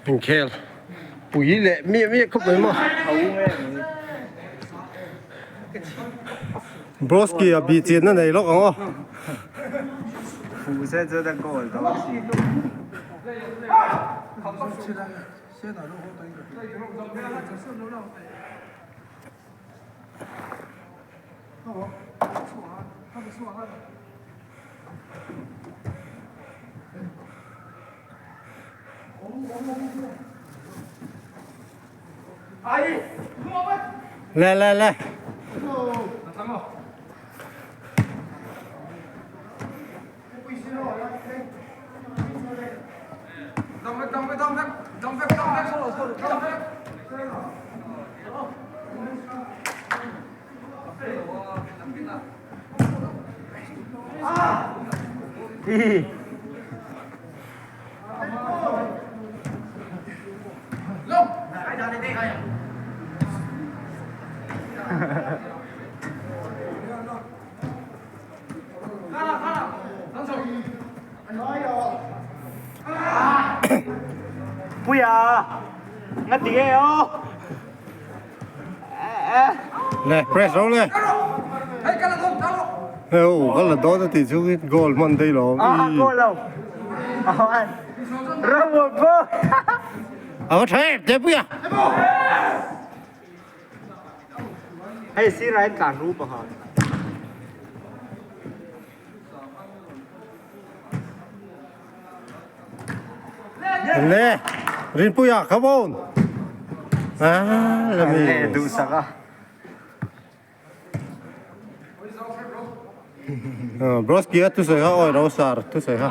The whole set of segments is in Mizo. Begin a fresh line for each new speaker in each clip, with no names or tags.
Inkhel pui leh miah miah khawp mai maw. Broski a bih chianna nei lawk ang aw. Le le le.
Puia ngati nge aw.
Le press ro le. Heu ka la dawn a tih chu goal hman daih lo.
Ah goal lo. Ro bo.
A va tha em te puia.
Hei sirah hian tlan ru pakhat.
Le Rinpuia come on. Ah la mi.
Le duhsak a.
Broski a thusawi kha awi ro sar thusawi kha.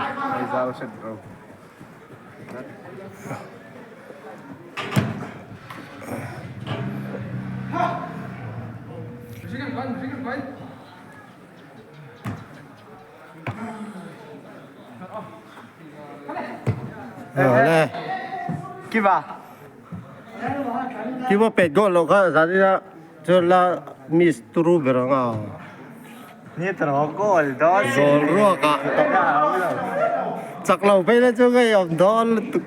Zau hret ro.
Le.
Kiva.
Kiva pet goal lo kha zan ina chu la miss turu ber ang a.
Ni tro goal dawn.
Goal ruak ah. Chak lo phei la chu ngei awm dawn lutuk.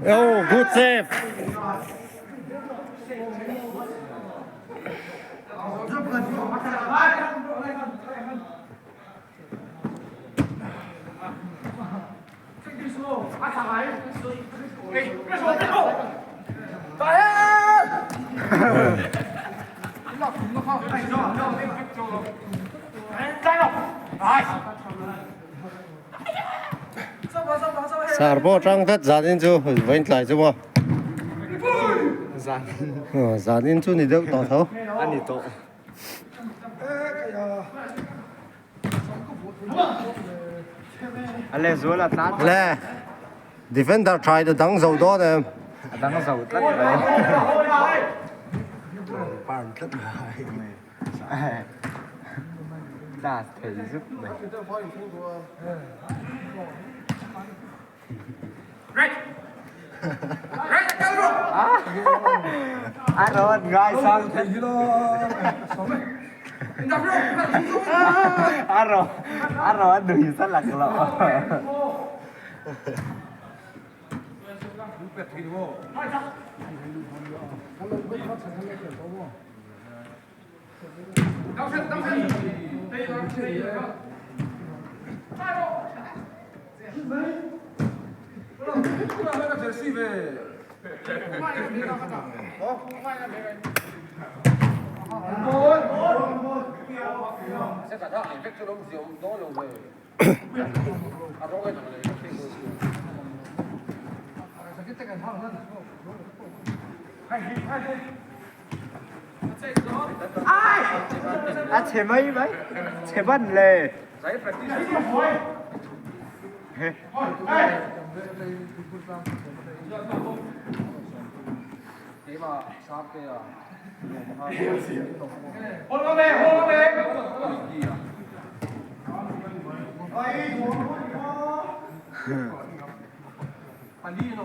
Oh, good save. Sar pawh tang tlat zanin chu vawiin tlai chu maw zanin chu ni deuh tawh tho.
A ni tawh.
Le defender tha in a dang zo dawn em?
A dang zo tlat mai. Class thei zuk mai. A rawn ngai sang A rawn a rawn nui sa lak loh. A chhe mai mai chhe ban le.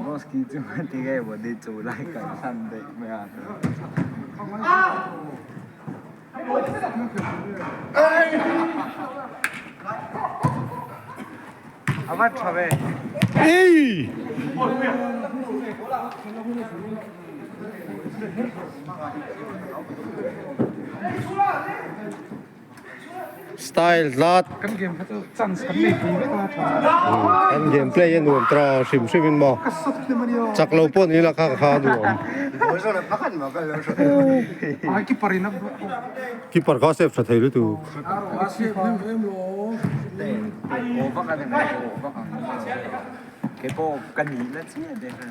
Mosque chu tige body chu lai kai san daih mai a. A va tha ve.
Ei! Style tlat.
Kan game kha chu chance kan nei pui vek a tha.
Kan game play a nuam tra hrim hrim in maw. Chak lo pawh ni la kha kha a nuam.
Ai keeper in a
Keeper kha save tha thei lutu.
Aw vak a ni mai aw vak ang. Keipawh ka nih na chiah te kha.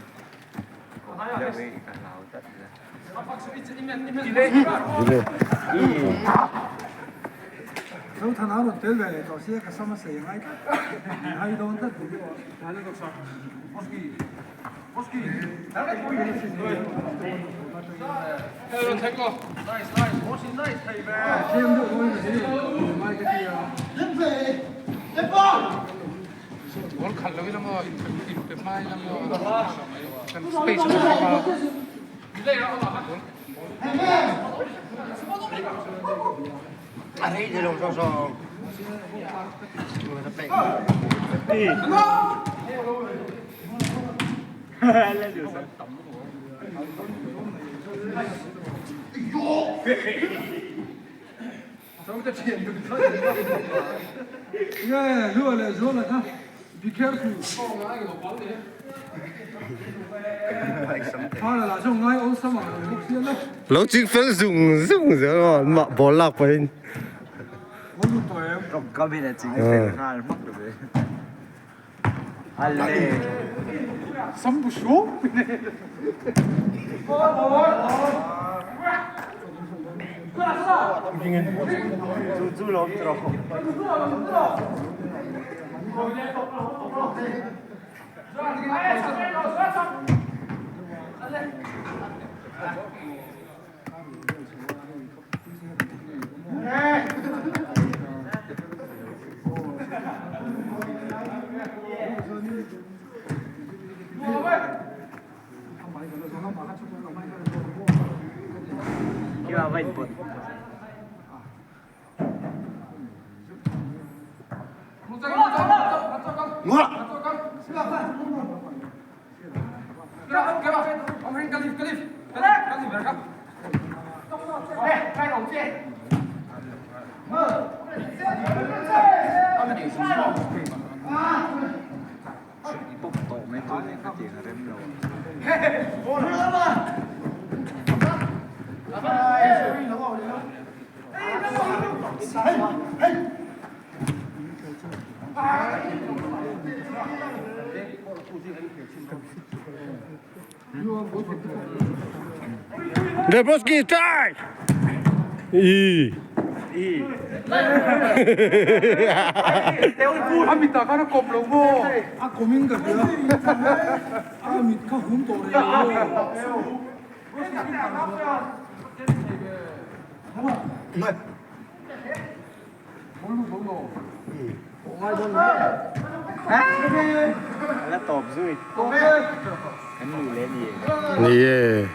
Deuh hi ka hlau tlat la.
Ball khalh lo ila maw inpe hma ila maw kan space a awm a.
Lo ching fel zung zung zel maw an mah ball lak pahin.
Tawngkam in a ching fel nghal hmak ve.
Lebowski try! I.
A mit ah khan a kawm lo maw?
A kawmin ka hria. A mit kha hum tawh rih lo.
La tawp zui. Kan nu le ni.
Ni e.